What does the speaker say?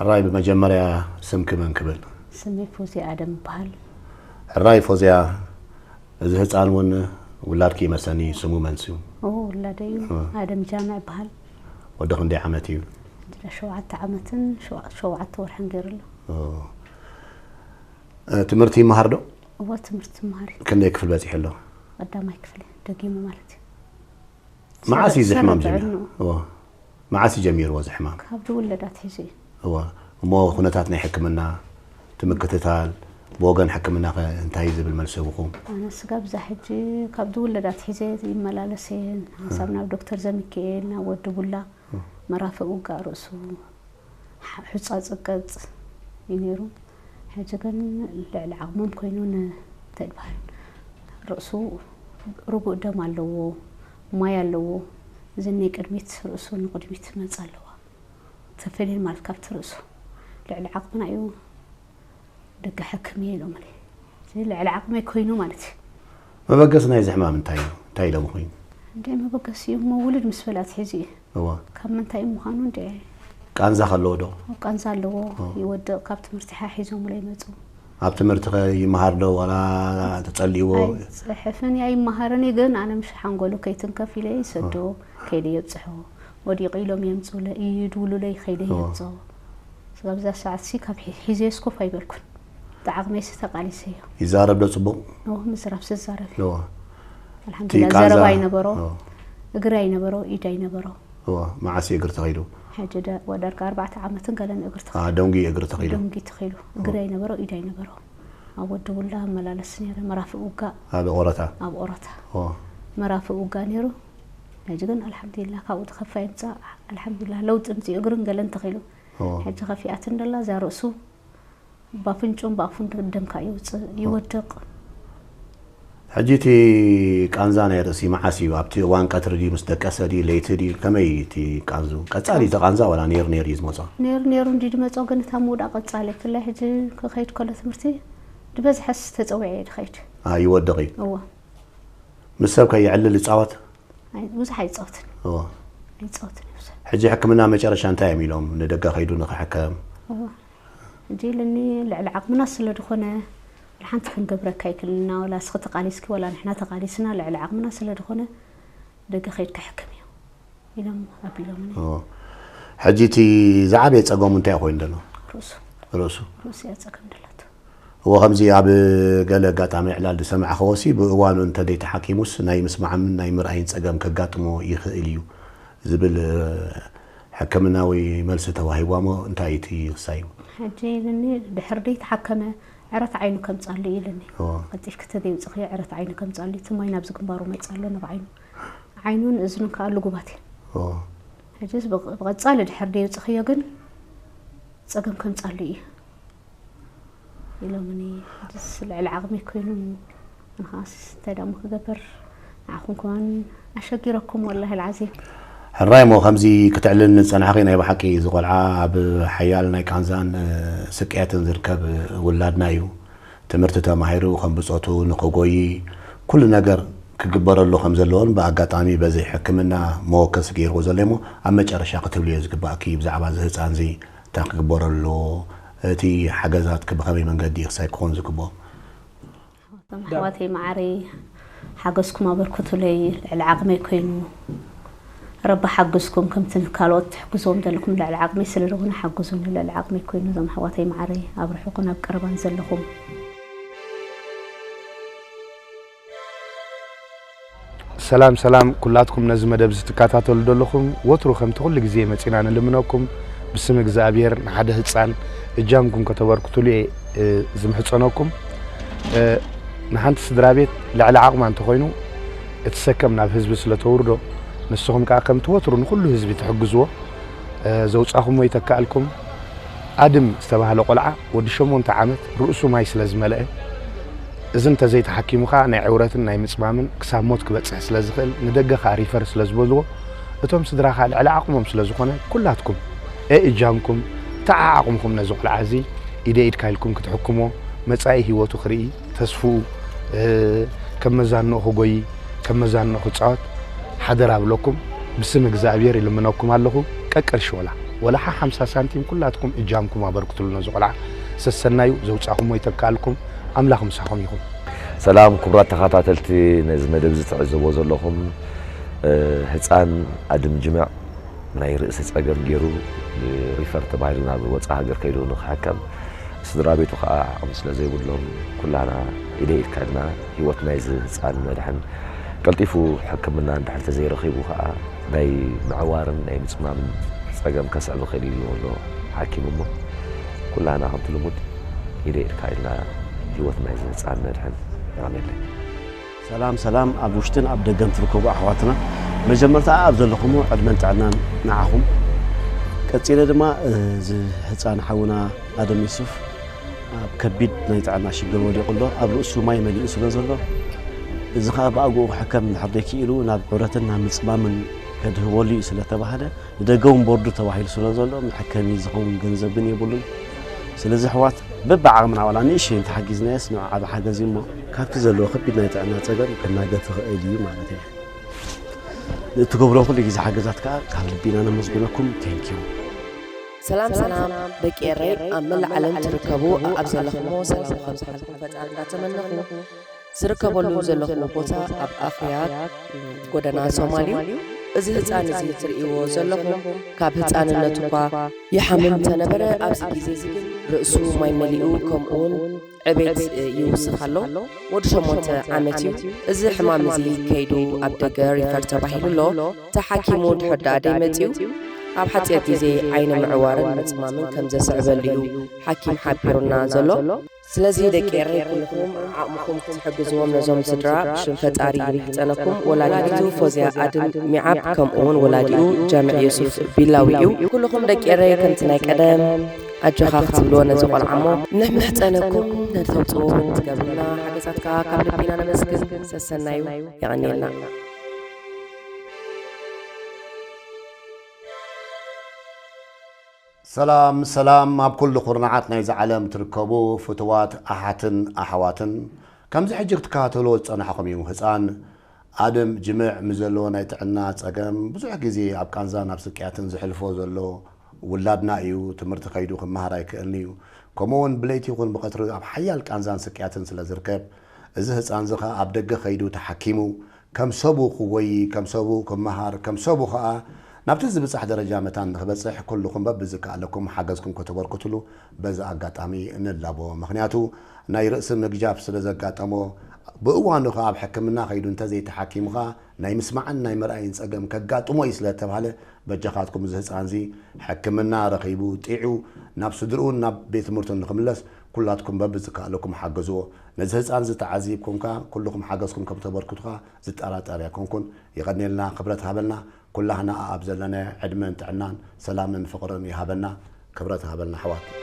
ሕራይ ብመጀመርያ ስምኪ መን ክብል? ስመይ ፎዝያ ኣደም ይበሃል። ሕራይ ፎዝያ፣ እዚ ህፃን እውን ውላድኪ ይመስለኒ፣ ስሙ መን ስዩ? ኦ፣ ውላደይ እዩ። እ። ኣደም ጃምዕ ይበሃል። ወዲ ክንደይ ዓመት እዩ? እንዳ ሸውዓተ ዓመትን ሸው-፣ ሸውዓተ ወርሕን ገይሩ ኣሎ። ኦ። እ፣ ትምህርቲ ይመሃር ዶ? እወ፣ ትምህርቲ ይመሃር እዩ። ክንደይ ክፍሊ በፂሑ ኣሎ? ቀዳማይ ክፍሊ ደጊሙ ማለት እዩ። መዓስ እዩ እዚ ሕማም ጀሚሩ? እዎ። መዓስ እዩ ጀሚርዎ እዚ ሕማም? ካብ ዝውለድ ኣትሒዙ እዩ። እዎ። እሞ ኩነታት ናይ ሕክምና፣ እቲ ምክትታል፣ ብወገን ሕክምና ከ እንታይ እዩ ዝብል መልሲ ህብኹም? ኣነ ስጋብ እዛ ሕጂ ካብ ዝውለድ ኣትሒዘ ይመላለስ እየ። ሓንሳብ ናብ ዶክተር ዘሚካኤል፣ ናብ ወዲ ቡላ፣ መራፍእ ውጋእ ርእሱ፣ ሕ-፣ ሑጻ ጽቀጽ እዩ ነይሩ። ሕጂ ግን ልዕሊ ዓቕሞም ኮይኑ ን-፣ እንታይ ይበሃል? ርእሱ ርጉእ ደም ኣለዎ፣ ማይ ኣለዎ። እዚ ናይ ቅድሚት ርእሱ ንቕድሚት መጽ ኣለዋ። ተፈልየን ማለት ካብቲ ርእሱ ልዕሊ ዓቕምና እዩ። ደገ ሕክም እየ ኢሎምኒ። እዚ ልዕሊ ዓቕመይ ኮይኑ ማለት እዩ። መበገሲ ናይዚ ሕማም እንታይ እዩ? እንታይ ኢሎም ኮይኑ? እንደ መበገሲ እዩ እሞ ውልድ ምስ በለ ኣትሒዙ እዩ። እዋ። ካብ ምንታይ እዩ ምዃኑ እንደ ቃንዛ ከለዎ ዶ? ቃንዛ ኣለዎ፣ ኦ። ይወድቕ፣ ካብ ትምህርቲ ሓሒዞምሎ ይመጹ። ኣብ ትምህርቲ ከ ይመሃር ዶ ዋላ ተጸልይዎ? ኣይጽሕፍን ኣይመሃርን እዩ፣ ግን ኣነ ምሽ ሓንጎሉ ከይትንከፍ ኢለ ይሰዶ፣ ኦ። ከይደ የብጽሖ። ወዲቑ ኢሎም የምጹለ፣ ይድውሉለይ፣ ከይደ ኦ። የብጾ። ስጋብ እዛ ሰዓት ሲ ካብ ሒ-፣ ሒዘ ስኮፍ ኣይበልኩን። ብዓቕመይ ሲ ተቃሊሰዮ። ይዛረብ ዶ ጽቡቕ? ኦ፣ ምዝራብ ስዛረብ። ኦ። ኣልሓምዱሊላህ፣ እቲ ቃንዛ ዘረባ ኣይነበሮ፣ ኦ። እግሪ ኣይነበሮ፣ ኢድ ኣይነበሮ። ኦ፣ መዓስ እዩ እግሪ ተኺሉ? ሕጂ ደ-፣ ወዳርካ ኣርባዕተ ዓመትን ገለን እግሪ ተኺሉ። አ፣ ደንጉ እዩ እግሪ ተኺሉ። ደንጉ ተኺሉ። ኦ። እግሪ ኣይነበሮ፣ ኢድ ኣይነበሮ። ኣብ ወዲ ውላ መላለስ ነይረ፣ መራፍእ ውጋእ። ኣብ ኦረታ? ኣብ ኦረታ። ኦ። መራፍእ ውጋእ ነይሩ። ሕጂ ግን ኣልሓምዱሊላህ፣ ካብኡ ተኸፋ ይምጻእ። ኣልሓምዱሊላህ፣ ለውጢ ምጽኡ፣ እግርን ገለን ተኺሉ። ኦ። ሕጂ ከፊኣት እንደላ፣ እዛ ርእሱ ባፍንጩን ባፉን ደምካ ይውጽእ፣ ይወድቕ። ሕጂ እቲ ቃንዛ ናይ ርእሲ መዓስ እዩ? ኣብቲ እዋን ቀትሪ ድዩ? ምስ ደቀሰ ድዩ? ለይቲ ድዩ? ከመይ እቲ ቃንዙ? ቀጻሊ እቲ ቃንዛ ዋላ ነይሩ ነይሩ እዩ ዝመጾ? ነይሩ ነይሩ እንዲ ዝመጾ፣ ግን እታ ምውዳቕ ቀጻሊ። ብፍላይ ሕጂ ክኸይድ ከሎ ትምህርቲ፣ ዝበዝሐስ ተጸዊዐ እየ ዝኸይድ። አ፣ ይወድቕ እዩ? እወ። ምስ ሰብ ከ የዕልል ይጻወት? ኣይ፣ ብዙሕ ኣይጻወትን። እወ። ኣይጻወትን እዩ ብዙሕ። ሕጂ ሕክምና መጨረሻ እንታይ እዮም ኢሎም? ንደገ ከይዱ ንኽሕከም? እወ። ሕጂ ኢልኒ፣ ልዕሊ ዓቕምና ስለ ዝኾነ፣ ወላ ሓንቲ ክንገብረካ ኣይክእልን ኢና፣ ወላ እስኺ ተቓሊስኪ፣ ወላ ንሕና ተቓሊስና፣ ልዕሊ ዓቕምና ስለ ዝኾነ፣ ደገ ከይድካ ሕክም እዩ ኢሎም ኣቢሎምኒ። ኦ። ሕጂ እቲ ዝዓበየ ጸገሙ እንታይ ኮይኑ ዘሎ? ርእሱ። ርእሱ? ርእሱ እያ ጸገም ደላቶ። እወ፣ ከምዚ ኣብ ገለ ኣጋጣሚ ዕላል ዝሰማዕኽዎ ሲ፣ ብእዋኑ እንተ ዘይተሓኪሙስ ናይ ምስማዕን ናይ ምርኣይን ጸገም ከጋጥሞ ይኽእል እዩ ዝብል፣ እ፣ ሕክምናዊ መልሲ ተዋሂብዋ እሞ፣ እንታይ እዩ እቲ ክሳዩ? ሕጂ ኢልኒ፣ ድሕሪ ዘይተሓከመ ዕረት ዓይኑ ከምጻሉ እዩ ኢልኒ። እወ። ቀልጢፍኪ ተዘይውጽኽዮ ዕረት ዓይኑ ከምጻሉ እዩ። እቲ ማይ ናብዚ ግንባሩ መጽእ ኣሎ፣ ናብ ዓይኑ። ዓይኑን እዝኑን ከኣ ልጉባት እየን። እወ። ሕጂስ ብቕ-፣ ብቐጻሊ ድሕሪ ዘይውጽኽዮ ግን ጸገም ከምጻሉ እዩ ኢሎምኒ። ሕጂስ ልዕሊ ዓቕሚ ኮይኑ፣ ኣነ ኸኣስ እንታይ ደኣ እሞ ክገብር? ንዓኹም ከማን ኣሸጊረኩም ወላሂ ኣልዓዚም። ሕራይ እሞ ከምዚ ክተዕልልኒ ዝጸናሕኺ ናይ ብሓቂ እዚ ቆልዓ ኣብ ሓያል ናይ ቃንዛን፣ እ፣ ስቅያትን ዝርከብ ውላድና እዩ። ትምህርቲ ተማሂሩ ከም ብጾቱ ንኽጎዪ ኩሉ ነገር ክግበረሉ ከም ዘለዎን ብኣጋጣሚ በዚ ሕክምና መወከሲ ገይርዎ ዘሎ እሞ ኣብ መጨረሻ ክትብልዮ ዝግባእኪ ብዛዕባ እዚ ህጻንዚ እንታይ ክግበረሉ ኣለዎ? እቲ ሓገዛት ከ ብኸመይ መንገዲ እዩ ክሳይ ክኾን ዝግብኦ? እቶም ኣሕዋተይ መዓረይ ሓገዝኩም ኣበርክቱለይ፣ ልዕሊ ዓቕመይ ኮይኑ ረቢ ሓግዝኩም፣ ከምቲ ንካልኦት ትሕግዝዎም ዘለኹም ልዕሊ ዓቕመይ ስለ ዝኾነ ሓግዙኒ፣ ልዕሊ ዓቕመይ ኮይኑ እዞም ኣሕዋተይ መዓረይ ኣብ ርሑቕን ኣብ ቀረባን ዘለኹም። ሰላም ሰላም፣ ኩላትኩም ነዚ መደብ እዚ ትከታተሉ ዘለኹም፣ ወትሩ ከምቲ ኩሉ ግዜ መጺና ንልምነኩም፣ ብስም እግዚኣብሔር ንሓደ ህጻን እጃምኩም ከተበርክቱሉ እየ፣ እ፣ ዝምሕጸነኩም። እ፣ ንሓንቲ ስድራ ቤት ልዕሊ ዓቕማ እንተኾይኑ፣ እቲ ሰከም ናብ ህዝቢ ስለ ተውርዶ፣ ንስኹም ከኣ ከምቲ ወትሩ ንኹሉ ህዝቢ ትሕግዝዎ፣ እ፣ ዘውጻኹምዎ ይተክኣልኩም። ኣድም ዝተባህለ ቆልዓ ወዲ ሸሞንተ ዓመት ርእሱ ማይ ስለ ዝመልአ፣ እዚ እንተዘይተሓኪሙ ከኣ ናይ ዕውረትን ናይ ምጽማምን ክሳብ ሞት ክበጽሕ ስለ ዝኽእል፣ ንደገ ከኣ ሪፈር ስለ ዝበልዎ፣ እቶም ስድራ ከኣ ልዕሊ ዓቕሞም ስለ ዝኾነ፣ ኩላትኩም እእጃምኩም ተዓዓቑምኩም ነዚ ቆልዓ እዚ ኢደ ኢድካ ኢልኩም ክትሕክሞ፣ መጻኢ ህይወቱ ክርኢ፣ ተስፍኡ፣ እ፣ ከም መዛንኡ ክጎዪ፣ ከም መዛንኡ ክጻወት ሓደራ እብለኩም። ብስም እግዚኣብሔር ይልምነኩም ኣለኹ። ቀቅርሺ ወላ። ወላሓ ሓምሳ ሳንቲም ኩላትኩም እጃምኩም ኣበርክትሉ ነዚ ቆልዓ። ሰሰናዩ ዘውጻኹሞ ይተካልኩም። ኣምላኽ ምሳኹም ይኹን። ሰላም ክቡራት ተኸታተልቲ ነዚ መደብ ዝትዕዘቦ ዘለኹም፣ ህፃን ኣድም ጅምዕ ናይ ርእሲ ፀገም ገይሩ ሪፈር ተባሂሉ ናብ ወፃ ሃገር ከይዱ ንክሕከም፣ ስድራ ቤቱ ከዓ ዓቕሚ ስለ ዘይብሎም ኩላና ኢደ ኢድካ ኢልና ህይወት ናይዚ ህፃን መድሕን ቀልጢፉ ሕክምና እንድሕር ተዘይረኺቡ ከዓ ናይ ምዕዋርን ናይ ምፅማምን ፀገም ከስዕብ ይኽእል እዩ ዝብሎ ሓኪም እሞ ኩላና ከምቲ ልሙድ ኢደ ኢድካ ኢልና ህይወት ናይዚ ህፃን ነድሕን። የቐንየለይ። ሰላም ሰላም ኣብ ውሽጥን ኣብ ደገን ትርከቡ ኣሕዋትና፣ መጀመርታ ኣብ ዘለኹሞ ዕድመን ጥዕናን ንዓኹም። ቀጺለ ድማ እዚ ህፃን ሓውና ኣደም ዩሱፍ ኣብ ከቢድ ናይ ጥዕና ሽግር ወዲቑ ኣሎ። ኣብ ርእሱ ማይ መሊኡ ስለ ዘሎ፣ እዚ ኸኣ ብኣግኡ ክሕከም እንድሕር ደይክኢሉ ናብ ዑረትን ናብ ምጽማምን ከድህበሉ እዩ ስለ ተባህለ፣ ንደገ እውን ቦርዱ ተባሂሉ ስለ ዘሎ፣ መሐከሚ ዝኸውን ገንዘብ ግን የብሉን። ስለዚ ኣሕዋት በብዓቕምና ዋላ ንእሽተይ እንተሓጊዝናዮስ ንዑ ዓቢ ሓገዝ እዩ እሞ፣ ካብቲ ዘለዎ ከቢድ ናይ ጥዕና ጸገም ክናገፍ ይኽእል እዩ ማለት እየ። ንእትገብሮ ኩሉ ግዜ ሓገዛት ከኣ ካብ ልቢ ኢና ነመስግነኩም። Thank you። ሰላም ሰላም ደቂ ኤረይ ኣብ መላእ ዓለም ትርከቡ ኣብ ዘለኹሞ ሰላም ካብ ዝሓልኩም ፈጣሪ እንዳተመነኹ ዝርከበሉ ዘለኹ ቦታ ኣብ ኣኽያት ጎደና ሶማል እዩ። እዚ ህፃን እዚ ትርእይዎ ዘለኹም ካብ ህፃንነቱ እኳ ይሓምም እንተነበረ ኣብዚ ግዜ እዚ ግን ርእሱ ማይ መሊኡ ከምኡውን ዕቤት ይውስኽ ኣሎ። ወዲ ሸሞንተ ዓመት እዩ። እዚ ሕማም እዚ ከይዱ ኣብ ደገ ሪፈር ተባሂሉ ኣሎ። ተሓኪሙ ድሕር ደኣ ደይመጽዩ ኣብ ሓጺር ግዜ ዓይኒ ምዕዋርን ምጽማምን ከም ዘስዕበሉ እዩ ሓኪም ሓቢሩና ዘሎ። ስለዚ ደቂ ኤረይ ኩልኹም ዓቕምኹም ክትሕግዝዎም ነዞም ስድራ ብሽም ፈጣሪ ይምሕጸነኩም። ወላዲቱ ፎዝያ ኣድም ሚዓብ ከምኡ እውን ወላዲኡ ጃምዕ የሱፍ ቢላዊ እዩ። ኩልኹም ደቂ ኤረይ ከምቲ ናይ ቀደም ኣጆኻ ክትብልዎ ነዚ ቆልዓ እሞ ንምሕጸነኩም ነተውጽእዎ ትገብሩና ሓገዛት ከኣ ካብ ልቢ ኢና ነመስግን። ሰሰናዩ። የቐንየልና። ሰላም ሰላም ኣብ ኩሉ ኩርናዓት ናይዚ ዓለም ትርከቡ ፍትዋት ኣሓትን ኣሕዋትን፣ ከምዚ ሕጂ ክትከታተልዎ ዝጸናሕኹም እዩ። ህጻን ኣድም ጅምዕ ምስ ዘለዎ ናይ ጥዕና ጸገም ብዙሕ ግዜ ኣብ ቃንዛን ኣብ ስቅያትን ዘሕልፎ ዘሎ ውላድና እዩ። ትምህርቲ ከይዱ ክመሃር ኣይክእልን እዩ። ከምኡ እውን ብለይቲ ይኹን ብቐትሪ ኣብ ሓያል ቃንዛን ስቅያትን ስለ ዝርከብ፣ እዚ ህጻን እዚ ኸኣ ኣብ ደገ ከይዱ ተሓኪሙ ከም ሰቡ ክወይ፣ ከም ሰቡ ክመሃር፣ ከም ሰቡ ኸኣ ናብቲ ዝብጻሕ ደረጃ መታን ንኽበጽሕ ኩልኹም በብዝከኣለኩም ሓገዝኩም ከተበርክትሉ በዚ ኣጋጣሚ ንላቦ። ምኽንያቱ ናይ ርእሲ ምግጃፍ ስለ ዘጋጠሞ ብእዋኑ ኸኣ ኣብ ሕክምና ከይዱ እንተዘይተሓኪሙ ኸኣ ናይ ምስማዕን ናይ ምርኣይን ጸገም ከጋጥሞ እዩ ስለ ተባህለ በጃኻትኩም እዚ ህጻን እዚ ሕክምና ረኺቡ ጢዑ ናብ ስድርኡን ናብ ቤት ትምህርቱን ንኽምለስ ኩላትኩም በብዝከኣለኩም ሓገዝዎ። ነዚ ህጻን እዚ ተዓዚብኩም ከኣ ኩልኹም ሓገዝኩም ከም ተበርክቱ ከኣ ዝጠራጠር ኣይኮንኩን። የቐንየልና፣ ክብረት ሃበልና። ኩላህና ኣብ ዘለናዮ ዕድመን ጥዕናን ሰላምን ፍቕርን ይሃበና። ክብረት ሃበልና ኣሕዋት።